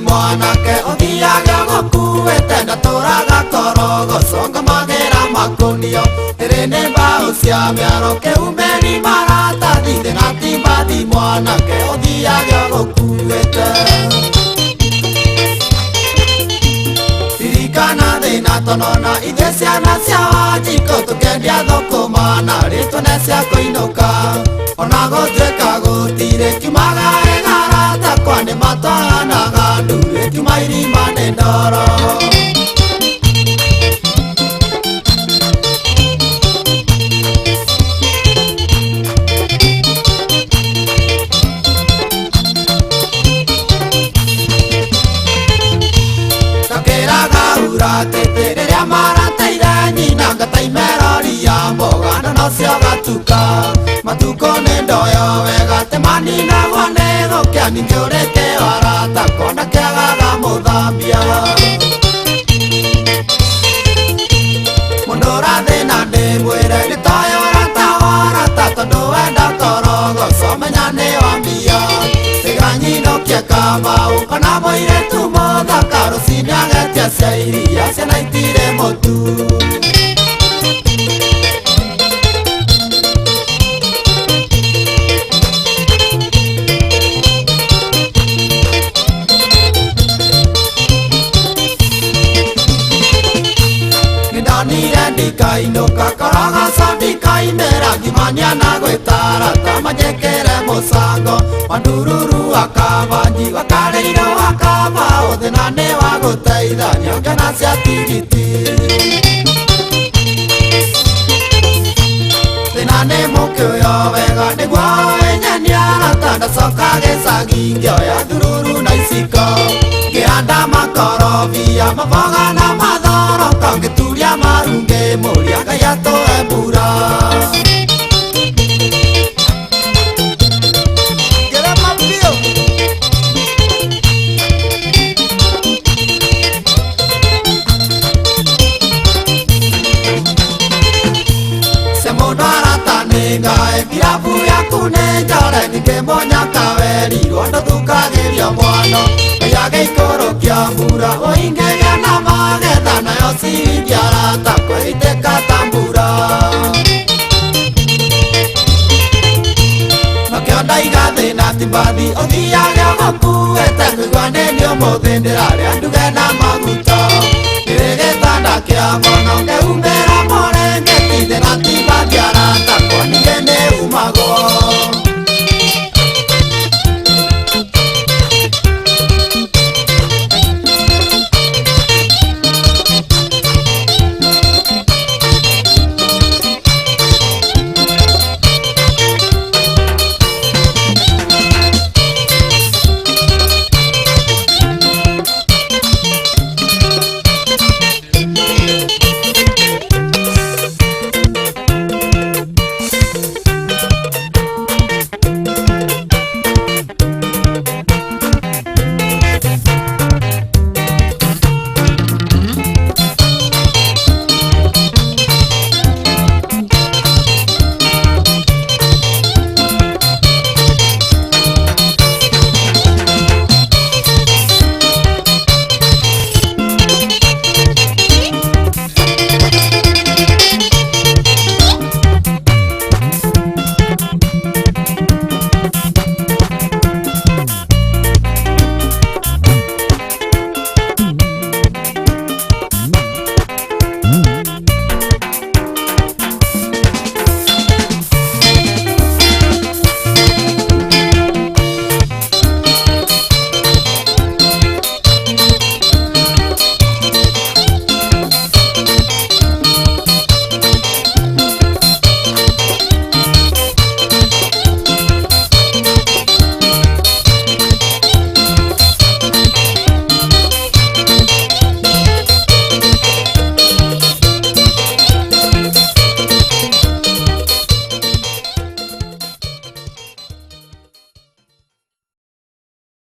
mwanake ũthiage gũkuĩte ndatũraga korogoco ngomagĩra makunio ĩrĩ nĩ mbaũ cia mĩaro kĩumeni maratathi thĩna ti mbathi mwanake ũthiage gũkuĩte ririkana thĩna tonona ithuĩ ciana cia Wanjikũ tũkĩendia thũkũma na rĩtwa cia kũinũka ona gũtuĩka gũtirĩ kiumaga ĩgarata kwa nĩ matwanaga ndurĩ kiuma irima nĩ ndoro. Tete rĩrĩa marateire nyina ngataime ya mboga na nocio gatuka matukũ nĩ ndoyo wega temaninagwo nĩ gũkĩa ningĩ ũrĩke arata kona kĩagaga mũthambia mũndũ ũrathĩna ndĩmwĩre nĩ toyo ũrata warata tondũ wenda korogoco menya nĩ wa mbia tiga nyinũkie kamau kana mũirĩtu mũthaka rũcinĩ agetia cia iria ciana itirĩ mũtu. Ndikainũka korogoco ndikaimĩra ngimania na gwĩtara ta manjĩkĩre mũcango wa ndururu akabanji wakarĩirwo akabaũ thĩna nĩ wa gũteithania ngena cia tigiti thĩna nĩ mũkĩũyo wega nĩguo ĩnyenia arata ndacoka gĩcagi ngĩoya ndururu na iciko ngĩhanda makorobia maboga na mathoroko ngĩturia maru ngĩmũria Ngai atũhe mbura. Ngerema biũ. Cia mũndũ arata nĩ ngaĩ mbirabu yaku nĩ njore ningĩ mũnyaka werirwo ndũthukagĩrio mwano Ngai agĩikũrũkia mbura ũingĩgĩa na magetha nayo ciringi arata kwĩitĩka ta mbura. Nokĩo ndaiga thĩna ti mbathi ũthiage ũgũkuĩte ngũigua nĩ niĩ ũmũthĩ ndĩrarĩa nduge na maguta ndĩrĩ gĩtanda kĩa mono ngĩhumbĩra.